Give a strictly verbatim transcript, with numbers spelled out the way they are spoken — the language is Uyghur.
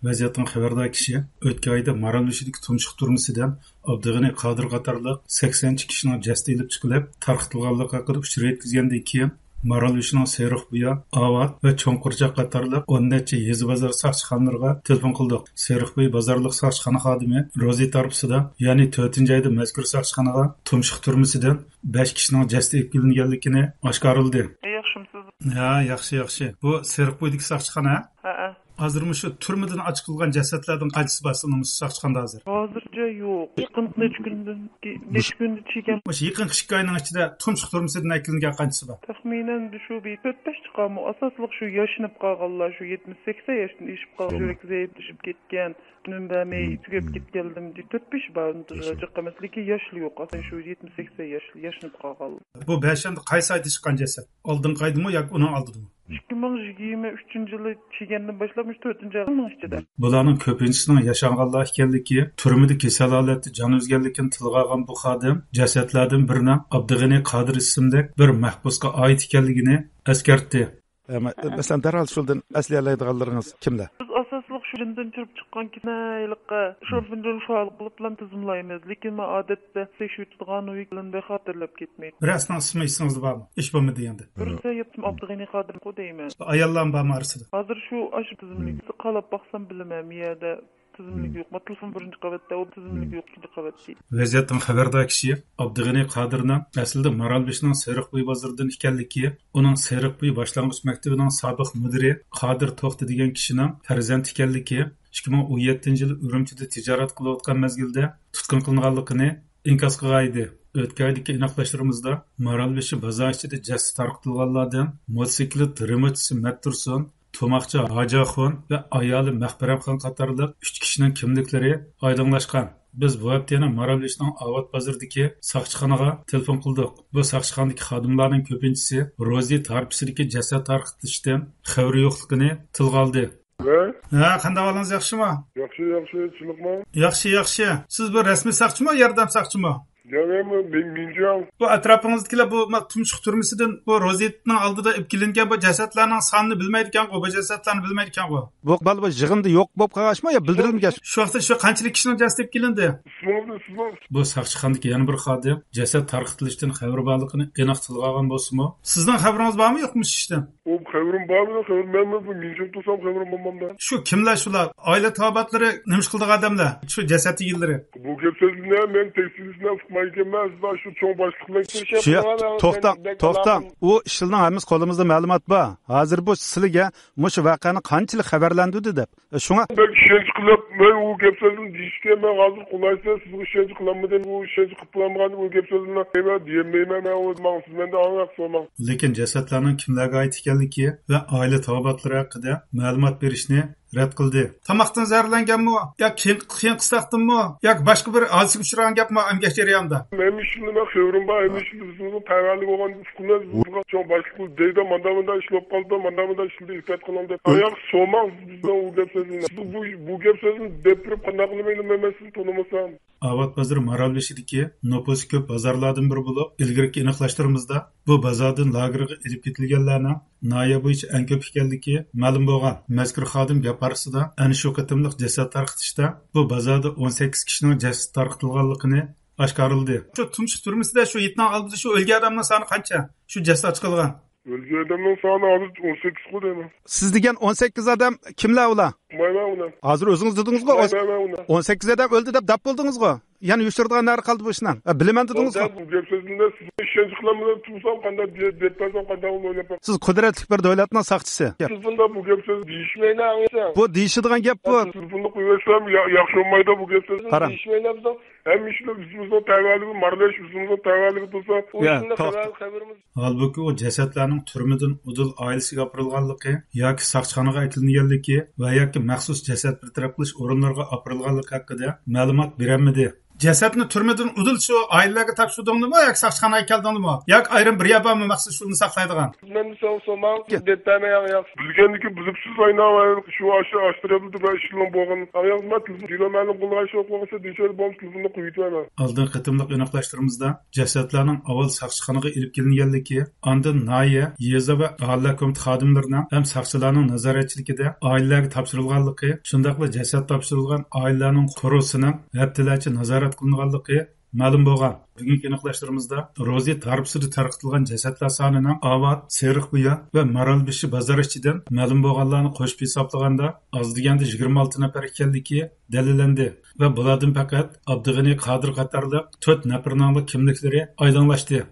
ۋەزىيەتتىن خەۋەردار كىشى ئۆتكەن ئايدا مارالبېشىدىكى تۇمشۇق تۈرمىسىدىن ئابدۇغېنى قادىر قاتارلىق سەكسەنچە كىشىنىڭ جەسىتى ئېلىپ چىقىلىپ، تارقىتىلغانلىقى ھەققىدە ئۇچۇر يەتكۈزگەندىن كېيىن، مارالبېشىنىڭ سېرىقبۇيا، ئاۋات ۋە چوڭقۇرچاق قاتارلىق ئون نەچچە يېزا بازار ساقچىخانىلىرىغا تېلېفون قىلدۇق. سېرىقبۇي بازارلىق ساقچىخانا خادىمى روزى تارپىسىدا، يەنى تۆتىنچى ئايدا مەزكۇر ساقچىخانىغا تۇمشۇق تۈرمىسىدىن بەش كىشىنىڭ جەسىتى ئېلىپ كېلىنگەنلىكىنى ئاشكارىلىدى. ياخشىمۇسىز؟ ھە، ياخشى، ياخشى. بۇ سېرىقبۇيدىكى ساقچىخانا؟ ھەئە. ھازىر مۇشۇ تۈرمىدىن ئاچىقىلغان جەسەتلەردىن قانچىسى بار سىلىنىڭ مۇشۇ ساقچىخانىدا ھازىر؟ ھازىرچە يوق. يېقىنقى نەچچە كۈندىن كېيىن، نەچچە كۈندە چىگەن. مۇشۇ يېقىنقى ئىككى ئاينىڭ ئىچىدە تۇمشۇق تۈرمىسىدىن ئەكېلىنگەن قانچىسى بار؟ تەخمىنەن شۇ بىر تۆت بەش چىقارمۇ. ئاساسلىق شۇ ياشىنىپ قالغانلار، شۇ يەتمىش سەكسەن ياشتىن ئېشىپ قالغان، يۈرەك زەئىپلىشىپ كەتكەن، ئۈنۈم بەرمەي تۈگەپ كەتكەنلىرىم، تۆت بەش بار. جىق ئەمەس، لېكىن ياشلا يوق. ئاساسەن شۇ يەتمىش سەكسەن ياش، ياشىنىپ قالغانلار. بۇ بەشەندە قايسى ئايدا چىققان جەسەت؟ ئالدىنقى ئايدىمۇ ياكى ئۇنىڭ ئالدىدىمۇ؟ ئىككى مىڭ يىگىرمە ئۈچىنچى يىلى كىرگەندىن باشلاپ مۇشۇ تۆتىنچى ئاينىڭ ئىچىدە. بۇلارنىڭ كۆپىنچىسىنىڭ ياشانغانلار ئىكەنلىكى، تۈرمىدە كېسەل ھالەتتە جان ئۈزگەنلىكىنى تىلغا ئالغان بۇ خادىم جەسەتلەردىن بىرىنىڭ ئابدۇغېنى قادىر ئىسىملىك بىر مەھبۇسقا ئائىت ئىكەنلىكىنى ئەسكەرتتى. ئە، مە-، مەسىلەن، دەرھال شۇدىن ئەسلىيەلەيدىغانلىرىڭىز كىملەر؟ بىز ئاساسلىق شۇ جىندىن چىرىپ چىققان كىشىلەرنى ھېلىقى شوفىردىن فائال قىلىپلا تىزىملايمىز. لېكىن مەن ئادەتتە تەكشۈرتىدىغان ۋەكىلىمنى خاتىرىلەپ كەتمەيدۇ. بىرەرسىنىڭ ئىسمى ئېسىڭىزدە بارمۇ؟ ئىش بولمىدى ئەمدى. بىرسى يەتتىم ئابدۇغېنى قادىر قۇ دەيمەن. ئاياللارمۇ بارمۇ ئارىسىدا؟ ھازىر شۇ ئاشۇ تىزىملىكنى قالاپ باقسام بىلىمەن، بۇ يەردە تىزىملىك يوق. مەن تېلېفون بىرىنچى قەۋەتتە، ئۇ تىزىملىك يوق ئىككىنچى قەۋەتتە. ۋەزىيەتتىن خەۋەردار كىشى ئابدۇغېنى قادىرنىڭ ئەسلىدە مارالبېشىنىڭ سېرىقبۇي بازىرىدىن ئىكەنلىكى، ئۇنىڭ سېرىقبۇي باشلانغۇچ مەكتىپىنىڭ سابىق مۇدىرى قادىر توختى دېگەن كىشىنىڭ پەرزەنتى ئىكەنلىكى، ئىككى مىڭ ئون يەتتىنچى يىلى ئۈرۈمچىدە تىجارەت قىلىۋاتقان مەزگىلدە تۇتقۇن قىلىنغانلىقىنى ئىنكاس قىلغانىدى. ئۆتكەن ئايدىكى ئېنىقلاشلىرىمىزدا مارالبېشى بازار ئىچىدە جەسىت تارقىتىلغانلاردىن موتوسىكلىت رېمونتچىسى مەتتۇرسۇن، توماقچى ھاجىئاخۇن ۋە ئايالى مەخپىرەمخان قاتارلىق ئۈچ كىشىنىڭ كىملىكلىرى ئايدىڭلاشقان. بىز بۇ ھەپتە يەنە مارالبېشىنىڭ ئاۋات بازىرىدىكى ساقچىخانىغا تېلېفون قىلدۇق. بۇ ساقچىخانىدىكى خادىملارنىڭ كۆپىنچىسى روزى تارپىسىدىكى جەسەت تارقىتىلىشتىن خەۋىرى يوقلۇقىنى تىلغا ئالدى. ۋە؟ ھە، قانداق ئەھۋالىڭىز، ياخشىمۇ؟ ياخشى، ياخشى، چىلىقما؟ ياخشى، ياخشى. سىز بۇ رەسمىي ساقچىمۇ، ياردەم ساقچىمۇ؟ ياق، ياق، مەن مىنجاڭ. بۇ ئەتراپىڭىزدىكىلەر بۇ، ما، تۇمشۇق تۈرمىسىدىن بۇ روزىيېتنىڭ ئالدىدا ئېلىپ كېلىنگەن بۇ جەسەتلەرنىڭ سانىنى بىلمەيدىكەنغۇ، بۇ جەسەتلەرنى بىلمەيدىكەنغۇ. بۇ بالا بۇ يىغىندا يوق بولۇپ قالغاچمۇ يا بىلدۈرۈلمىگەچ؟ شۇ ۋاقىتتا شۇ قانچىلىك كىشىنىڭ جەسىتى ئېلىپ كېلىندى؟ ئىسمىڭىزنى، ئىسمىڭىز؟ بۇ ساقچىخانىدىكى يەنە بىر خادىم جەسەت تارقىتىلىشتىن خەۋىرى بارلىقىنى ئېنىق تىلغا ئالغان بولسىمۇ، سىزنىڭ خەۋىرىڭىز بارمۇ يوقمۇ شۇ ئىشتىن؟ ئۇ خەۋىرىم بار، مېنىڭ خەۋىرىم، مەن بۇ مىنجىڭ تۇرسام خەۋىرىم بولمامدا. شۇ كىملەر شۇلار؟ ئائىلە تاۋابىئاتلىرى نېمە ئىش قىلىدىغان ئادەملەر؟ شۇ جەسەت ئىگىلىرى. بۇ گەپ سۆزنى مەن تەكشۈرۈشنى ئۇقمايدىكەنمەن، شۇ چوڭ باشلىق بىلەن كۆرۈشۈپ شۇ، توختاڭ، توختاڭ. ئۇ ئىشلارنىڭ ھەممىسى قولىمىزدا مەلۇمات بار. ھازىر بۇ سىلىگە مۇشۇ ۋەقەنى قانچىلىك خەۋەرلەندۈردى دەپ. شۇڭا بەك ئىشەنچ قىلىپ، مەن ئۇ گەپ سۆزنى دېيىشكە، مەن ھازىر قولايسىز سىزگە ئىشەنچ قىلالمىدىم. ئۇ ئىشەنچ قىلىپ بولالمىغان ئۇ گەپ سۆزنى دېمەي، دېيەلمەيمەن مەن. ئۇ ماڭا سىز مەندىن ئاڭلاپ سوراڭ. لېكىن جەسەتلەرنىڭ كىملەرگە ئائىت ئىكەنلىكى ۋە ئائىلە تاۋابىئاتلىرى ھەققىدە مەلۇمات بېرىشنى رەت قىلدى. تاماقتىن زەھەرلەنگەنمۇ ياكى قېيىن، قېيىن قىستاقتىنمۇ ياكى باشقا بىر ھادىسىگە ئۇچرىغان گەپمۇ ئەمگەك جەريانىدا؟ ھەممە ئىشلىرىنىڭ خېۋىرىم بار، ھەممە ئىشلىرى بىزنىڭ تەۋەلىك بولغان ئۇقۇمىمىز، بىزنىڭ چوڭ باشلىقلار دەيدۇ، ماندا مۇنداق ئىش بولۇپ قالدى، ماندا مۇنداق ئىشلاردا ئېھتىيات قىلىڭ دەپ. ئاياق سورىماڭ بىزنىڭ ئۇ گەپ سۆزلىرىنى. بۇ، بۇ گەپ سۆزنى دەپ بېرىپ قانداق قىلىمەن مەن سىزنى تونۇمىسام؟ ئاۋات بازىرى مارالبېشىدىكى نوپۇسى كۆپ بازارلاردىن بىرى بولۇپ، ئىلگىرىكى ئېنىقلاشلىرىمىزدا بۇ بازاردىن لاگېرغا ئېلىپ كېتىلگەنلەرنىڭ ناھىيە بويىچە ئەڭ كۆپ ئىكەنلىكى مەلۇم بولغان. مەزكۇر خادىم گەپ ئارىسىدا ئەنە شۇ قېتىملىق جەسەت تارقىتىشتا بۇ بازاردا ئون سەككىز كىشىنىڭ جەسىتى تارقىتىلغانلىقىنى ئاشكارىلىدى. شۇ تۇمشۇق تۈرمىسىدە شۇ يىتنىڭ ئالدىدا شۇ ئۆلگەن ئادەمنىڭ سانى قانچە؟ شۇ جەسەت چىقىلغان. ئۆلگەن ئادەمنىڭ سانى ھازىر ئون سەككىز قۇر دەيمەن. سىز دېگەن ئون سەككىز ئادەم كىملەر ئۇلار؟ مايمەن ئۇلار. ھازىر ئۆزىڭىز دېدىڭىزغۇ، ئون، مايمەن ئۇلار. ئون سەككىز ئادەم ئۆلدى دەپ دەپ بولدىڭىزغۇ. يەنە يوشۇرىدىغان نەرە قالدى بۇ ئىشنىڭ؟ ئە، بىلىمەن دېدىڭىزغۇ. بۇ گەپ سۆزۈمدە سىزنى ئىشەنچ قىلالمىدىم تۇرسام قانداق دە-، دەپ بەرسەم قانداق بولىدۇ ئويلاپ باقسىز. قۇدرەتلىك بىر دۆلەتنىڭ ساقچىسى. تېلېفوندا بۇ گەپ سۆز دېيىشمەيلى ئاڭلىساڭ. بۇ دېيىشىدىغان گەپ بۇ. تېلېفوننى قويۇۋەتسەم يا-، ياخشى بولمايدۇ بۇ گەپ سۆز. قاراڭ. دېيىشمەيلى بىزنىڭ. ھەممە ئىشنى بىز، بىزنىڭ تەۋەلىكى مارىلاش، بىزنىڭ تەۋەلىكى تۇرسا، ئۇ يا، ئىشنى توختا. خەۋەر، خەۋىرىمىز. ھالبۇكى، ئۇ جەسەتلەرنىڭ تۈرمىدىن ئۇدۇل ئائىلىسىگە ئاپىرىلغانلىقى ياكى ساقچىخانىغا ئەكېلىنگەنلىكى ۋە ياكى مەخسۇس جەسەت بىر تەرەپ قىلىش ئورۇنلىرىغا ئاپىرىلغانلىقى ھەققىدە مەلۇمات بېرەلمىدى. جەسەتنى تۈرمىدىن ئۇدۇل شۇ ئائىلىلەرگە تاپشۇردۇڭلىمۇ ياكى ساقچىخانىغا كەلدىڭلىمۇ؟ ياكى ئايرىم بىر يەر بارمۇ مەخسۇس شۇنى ساقلايدىغان؟ مەن سوراپ سورىماڭ، دەپ بەرمەي ياق. بىلگەندىكى بىلىپسىز ئاينا شۇ ئاشۇ ئاشتۇرۇلدى بىر ئىشلىرىڭ بولغان. ئاياغ مەن تېلېفون دېلو مەلۇم قىلغان شۇ قىلغان دېسە بولمىسا تېلېفوننى قويۇۋېتىمەن. ئالدىنقى قېتىملىق ئېنىقلاشتۇرمىزدا جەسەتلەرنىڭ ئاۋۋال ساقچىخانىغا ئېلىپ كېلىنگەنلىكى، ئاندىن ناھىيە، يېزا ۋە ئاھالىلەر كومىتېتى خادىملىرىنىڭ ھەم ساقچىلارنىڭ نازارەتچىلىكىدە ئائىلىلەرگە تاپشۇرۇلغانلىقى، شۇنداقلا جەسەت تاپشۇرۇلغان ئائىلىلەرنىڭ قورۇسىنىڭ ھەپتىلەرچە نازارەت قىلىنغانلىقى مەلۇم بولغان. بۈگۈنكى ئېنىقلاشلىرىمىزدا روزى تارپىسىدا تارقىتىلغان جەسەتلەر سانىنىڭ ئاۋات، سېرىقبۇيا ۋە مارالبېشى بازار ئىچىدىن مەلۇم بولغانلارنى قوشۇپ ھېسابلىغاندا، ئاز دېگەندە يىگىرمە ئالتە نەپەر ئىكەنلىكى دەلىللەندى ۋە بۇلاردىن پەقەت ئابدۇغېنى قادىر قاتارلىق تۆت نەپىرىنىڭلا كىملىكلىرى ئايدىڭلاشتى.